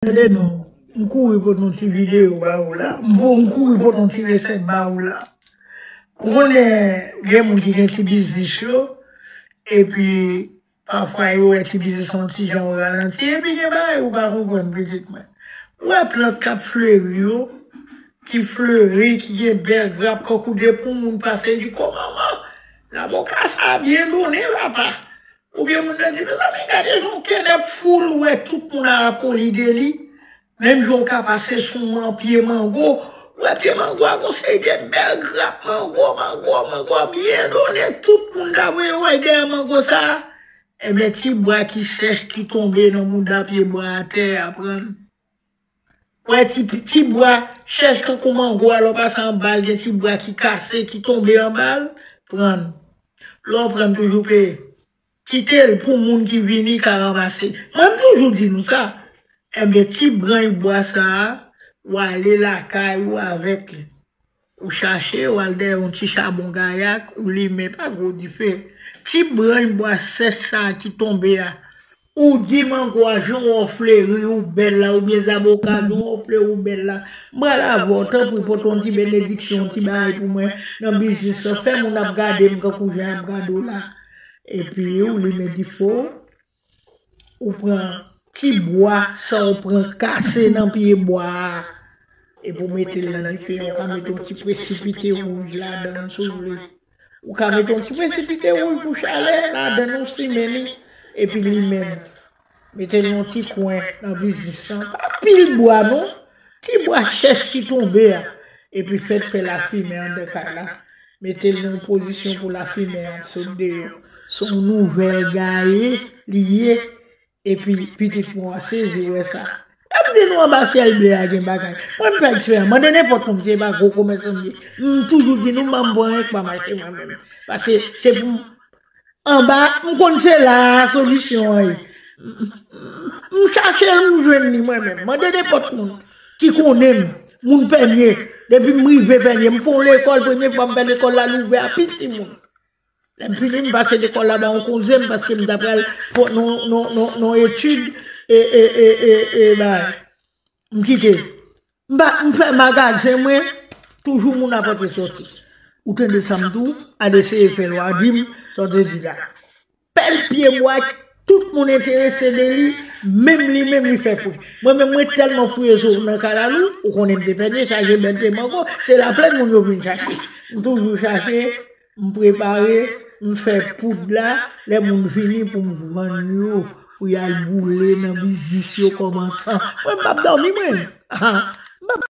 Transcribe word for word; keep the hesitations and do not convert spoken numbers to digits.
Tande non, m kouri pote yon ti videyo ba ou la. M vo-, m kouri pote yon ti resèt ba ou la. Ou konnen, gen moun ki gen ti biznis yo, epi pafwa yo wè ti biznis yon ti jan ralanti, epi gen bagay ou pa konprann, pitit mwen. Ou wè plant k ap fleri yo, ki fleri, ki gen bèl grap, kankou de pou moun pase, di, "Kòman, man? Zaboka sa byen donnen, papa." Oubyen moun nan di, "Mezanmi, gade jan yon kenèp foul, ou wè tout moun a akoli de li." Menm jan w ka pase sou man, pye mango, ou wè pye mango a gon seri de bèl grap mango, mango, mango byen donnen, tout moun ta voye wè dèyè mango sa a. Ebyen, ti bwa ki chèch ki tonbe nan mouda pye bwa atè a, pran. Wè ti, ti bwa chèch kankou mango a, lè w pase anba l, gen ti bwa ki kase, ki tonbe anba l, pran. Lè w pran toujou peye. Kite l pou moun ki vini ka ranmase. Mwen, m toujou di nou sa. Ebyen, ti branch bwa sa a, w ale lakay ou avèk li. Ou chache, w al dèyè yon ti chabon gayak, ou limen, pa gwo dife. Ti branch bwa sèch sa a ki tonbe a, ou di mango a jan w fleri ou bèl la, oubyen zaboka jan w fleri ou bèl la. M pral avè w, tanpri, pote yon ti benediksyon, yon ti bagay pou mwen nan biznis lan. Fè moun ap gade m kankou jan y ap gade w la. Epi, ou limen dife w, ou pran ti bwa sa w pran kase nan pye bwa a. Epi w mete l nan dife a, ou ka mete yon ti presipite wouj ladan l si w vle. Ou ka mete yon ti presipite wouj pou chalè ladan l, ou simen li, epi li menm. Mete l yon ti kwen nan biznis lan. Pa pil bwa non. Ti bwa chèch ki tonbe a. Epi fèt fè lafimen anndan kay la. Mete l nan yon pozisyon pou lafimen an sot deyò. Se yon nouvèl gaye li ye. Epi pitit mwen an sezi wè sa. Lè m di nou anba syèl ble a gen bagay. Mwen m fè eksperyans. Mande nenpòt moun, se pa gwo komèsan m ye. M toujou di nou, m pa m pran anyen k pa mache mwen menm. Paske se pou m anba, m konn se la a solisyon an ye. M, m, m chache l, m jwenn li mwen menm. Mande nenpòt moun ki konnen m, moun Pènye. Depi m rive Pènye, m fè yon lekòl, premye fwa m fè lekòl la, l ouvè a piti moun. Lè m fini, m pase lekòl la ba yon kouzen m, paske m ta pral fè non, non, non, non etid, e, e, e, e, e, bagay. M kite. M pa, m fè magazen mwen, toujou moun ap antre sòti. Ou tande sa m di w, al eseye fè l, w a di m, sa w te di la. Pèl pye bwa, tout moun enterese de li, menm li menm li fè fwi. Mwen menm, mwen tèlman fouye zo nan kalalou, ou konnen m te Pènye, chache bèlte mango, se Laplèn moun yo vin chache. M toujou chache, m prepare, m fè poud la, lè moun vini pou m vann yo, pou y al boule nan biznis yo kòmansan. Mwen m p ap dòmi, mwen.